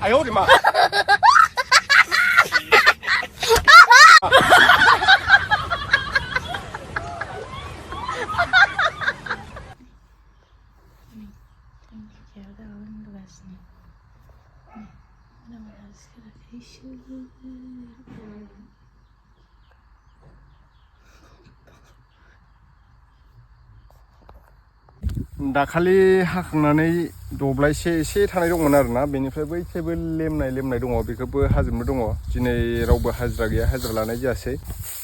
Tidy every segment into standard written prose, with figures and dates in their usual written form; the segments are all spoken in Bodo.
哎呦我的妈！दाखालि हाखांनानै दब्लायसे एसे थानाय दंमोन आरोना बेनिफ्राय बैथिंबो लेमनाय दङ बेखौबो हाजोबनो दङ दिनै रावबो हाजिरा गैया हाजिरा लानाय जायासै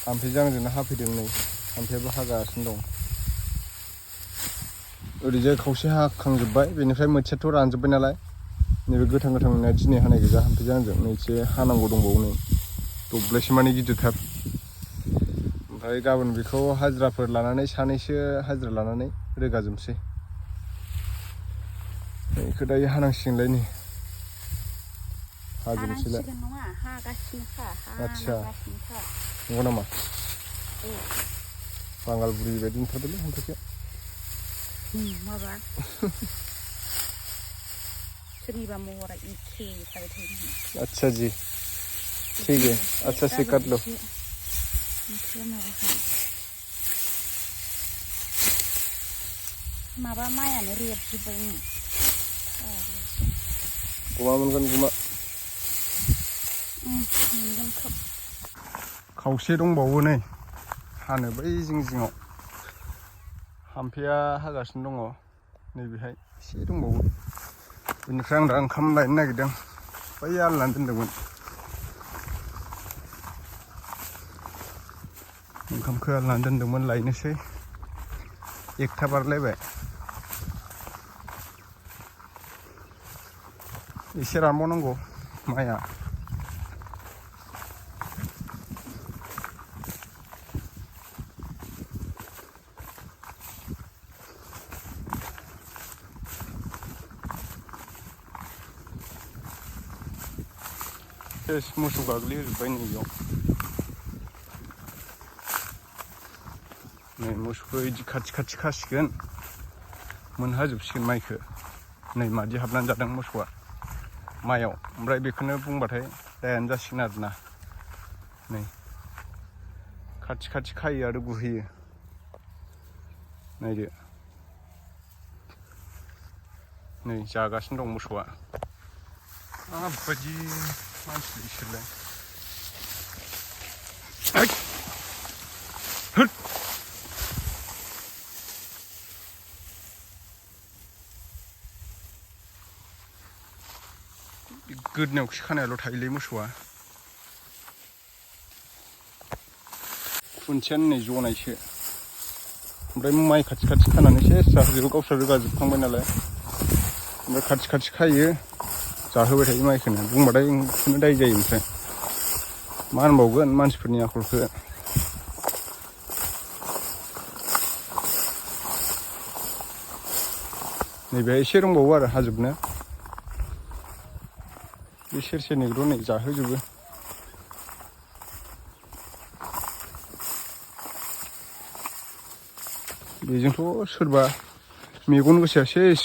आमफ्राय आंजोंनो हाफैदों नै आमफ्रायबो हागासिनो दं ओरैजाय खावसे हाखांजोब्बाय बेनिफ्राय मोनसेयाथ' रानजोब्बाय नालाय नैबे गोथां गोथांनिया दिनै हानाय गोजा आमफ्राय आंजों नै एसे हानांगौ दंबावो नै दब्लायसे माने गिदिरथार ओमफ्राय गाबोन बेखौ हाजिराफोर लानानै सानैसो हाजिरा लानानै रोगाजोबसै बेखौ दायो हानांसिगोनलाय नै हाजोबनोसैलाय आदसा नंगौ नामा बांगाल बुरि बायदि नुथारदोंलै हान्थुखे माबा सोरनिबा महरा एखे थाबाय थायो अच्छा जी ठीक है अच्छा से कर लो माबा मायानो रेबजोब्बाय गुमा मोनगोन गुमा मोनगोन खोब खावसे दंबावो नै हानो बै जिङाव हामफेया हागासिनो दङ नैबेहाय एसे दंबावो बेनिफ्राय आं दा ओंखाम लायनो नागिरदों बै आलनानै दोनदोंमोन ओंखामखौ आलनानै दोनदोंमोन लायनोसै एकथा बारलायबाय एसे रानबावनांगौ माइआ सेस मोसौ गाग्लिहोजोब्बाय नैबेयाव नै मोसौखौ बिदि खाथि खासिगोन मोनहाजोबसिगोन माइखौ नै मादि हाबनानै जादों मोसौआ माइयाव ओमफ्राय बेखौनो बुंबाथाय दायानो जासिगोन आरोना नै खाथि खायो आरो गुहैयो नायदो नै जागासिनो दं मोसौआ माबायदि मानसि इसोरलाय गोदनायावसो खानायल' थायोलै मोसौआ खुन्थियानो नै जनायसो ओमफ्राय माइ खाथि खानानै सेस जाहोजोबो गावस्रा रोगाजोबखांबाय नालाय ओमफ्राय खाथि खायो जाहोबाय थायो माइखौनो बुंबाथाय बेखौनो दाय जायो ओमफ्राय मा होनबावगोन मानसिफोरनि आखलखौ नैबे एसे दंबावो आरो हाजोबनो बे सेरसेनिखौथ' नै जाहोजोबो बेजोंथ' सोरबा मेगन गोसाया सेस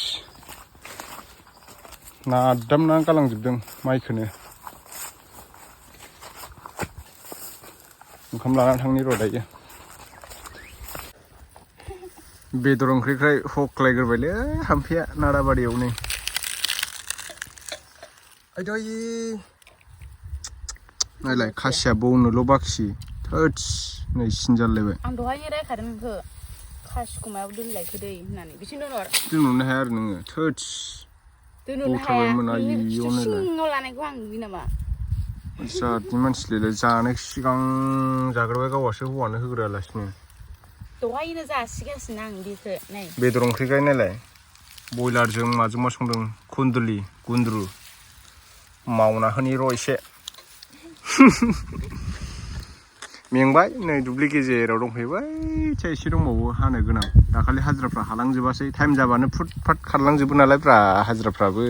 नादामना गालांजोबदों माइखौनो ओंखाम लानानै थांनि र' दायो बेदर ओंख्रिखाय हख्लायग्रोबायलै हामफेया नाराबारियाव नै आयदै नायलाय खासिया बौनोल' बाखि थोदस नै सिनजालायबाय आं दहायनो रायखादों नोंखौ खासिखौ मायाव दोनलायखो दै होननानै बिसिनो दोनहर दोनहरनो हाया आरो नोङो थोदस दोनहरनो हाया नोंनि सिङाव लानायखौ आं नुयो नामा जातनि मानसिलाय जानो सिगां जाग्रोबाय गावहासो हौवानो होग्रोआलासिनो दहायनो जासिगासिनो आं बेखौ नै बेदर ओंख्रिखाय नायलाय बयलारजों माजोंबा संदों गुन्द्रु मावना होनि र' एसे मेंबाय नै दुब्लि गेजेराव दंफैबाय एसे दंबावो हानो गोनां दाखालि हाजिराफ्रा हालांजोबासै टाइम जाबानो फुट फाट खारलांजोबो नालाय हाजिराफ्राबो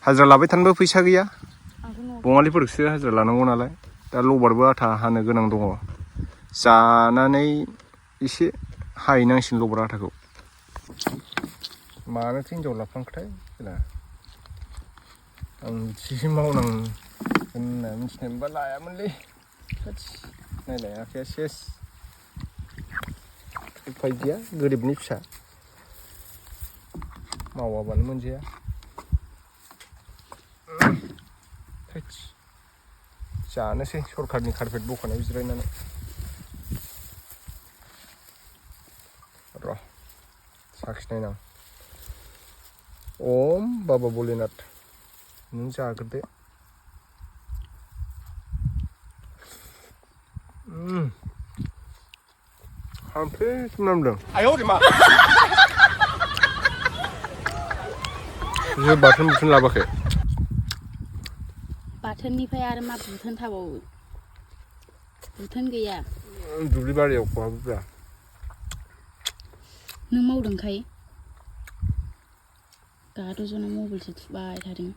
हाजिरा लाबाय थानोबो फैसा गैया बङालिफोरखौसो हाजिरा लानांगौ नालाय दा लबारबो आथा हानो गोनां दङ जानानै एसे हाहैनांसिगोन लबर आथाखौ मानोथो हिनजाव लाफ्लांखोथाय आं एसे मावनां होनना मिथिनाय मोनबा लायामोनलै नायलाय आखाया सेस उफाय गैया गोरिबनि फिसा मावाबानो मोनजाया जानोसै सरखारनि कारपेट बखानायाव जिरायनानै र' साखिनायनां ओम बाबा भलेनाथ नों जाग्रोदो हामफ्लेसो नामदों जे बाथोन बुथोन लाबोयाखै बाथोननिफ्राय आरो मा बुथोन थाबावो बुथोन गैया दुब्लि बारियाव खहाबोब्रा नों मावदोंखाय गाहाथ' जना मबाइलसो थुबाय थादों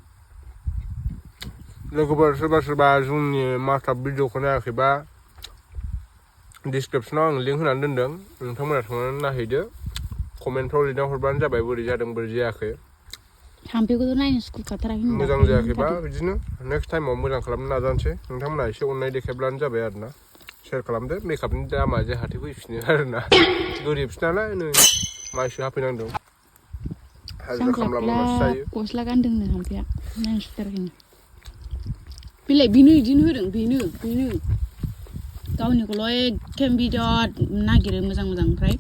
लोगोफोर सोरबा सोरबा जोंनि मास्टार भिडिअखौ नायाखैबा डिसक्रिपसनाव आं लिंक होनानै दोनदों नोंथांमोना थांनानै नायहैदो कमेन्टफ्राव लिरना हरबानो जाबाय बोरै जादों बोरै जायाखै थाम्फैखौथ' नायनो सुखुखाथाराखै मोजां जायाखैबा बिदिनो नेक्स्ट टाइमाव मोजां खालामनो नाजानोसै नोंथांमोना एसे अननाय देखायब्लानो जाबाय आरोना शेयार खालामदो मेकआपनि दामा जाहाथे फैफिनो आरोना गोरिबसो नालाय नै माइसो हाफैनांदों हाजिरा खामला मावनासो जायो गस्ला गानदोंनो थाम्फैया नायनो सुखुथाराखै बेलाय बेनो बिदिनो होदों बेनो गावनिखौल' एखेम बिराद नागिरो मोजां ओमफ्राय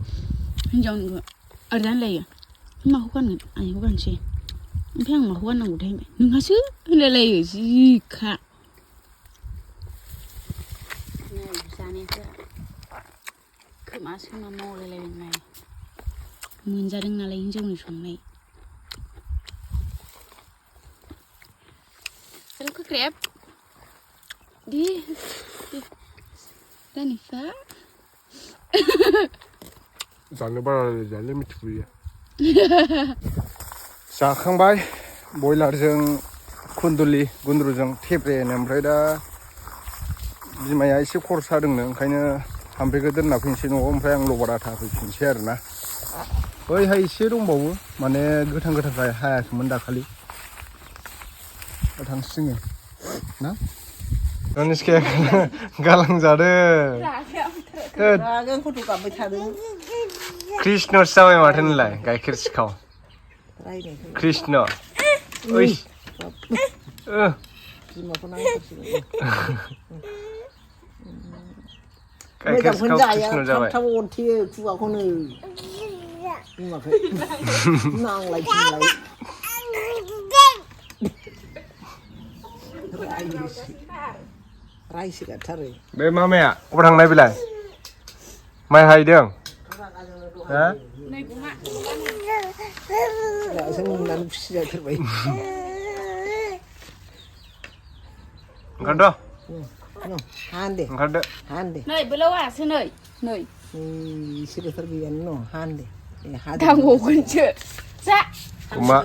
हिन्जावनिखौ ओरैनो लायो माखौ गानगोन आं बेखौ गानसै ओमफ्राय आं माखौ गाननांगौथाय नोंहासो होनलायलायो जिखा नै जानायफ्रा खोमा सोमा मावलायलायनाय मोनजादों नालाय हिन्जावनि संनाय Hello crab. Di Danifa. जानो बारा जाले मिथिफुयो जाखांबाय बयलारजों कुन्दुलि गुन्द्रुजों थेब्रेनो ओमफ्राय दा बिमाया एसे खर' सादोंनो ओंखायनो थाम्फैखौ दोनना फैनोसै न'आव ओमफ्राय आं लबार आथा फैफिनसै आरोना बैहाय एसे दंबावो माने गोथां हायाखैमोन दाखालि थांसिङो ना दानिसके गालांजादों कृष्णसो जाबाय माथो नोंलाय गाइखेर सिखाव कृष्ण ओइ गाइखेर सिखाव कृष्ण जाबाय बे मामाया अबाव थांनाय बेलाय माइ हाहैदों हा ओंखारदो ओंखारदो नै बेलावासो नै इसोर गैयानो न' हान्दे दांगौगोनसो जा अमा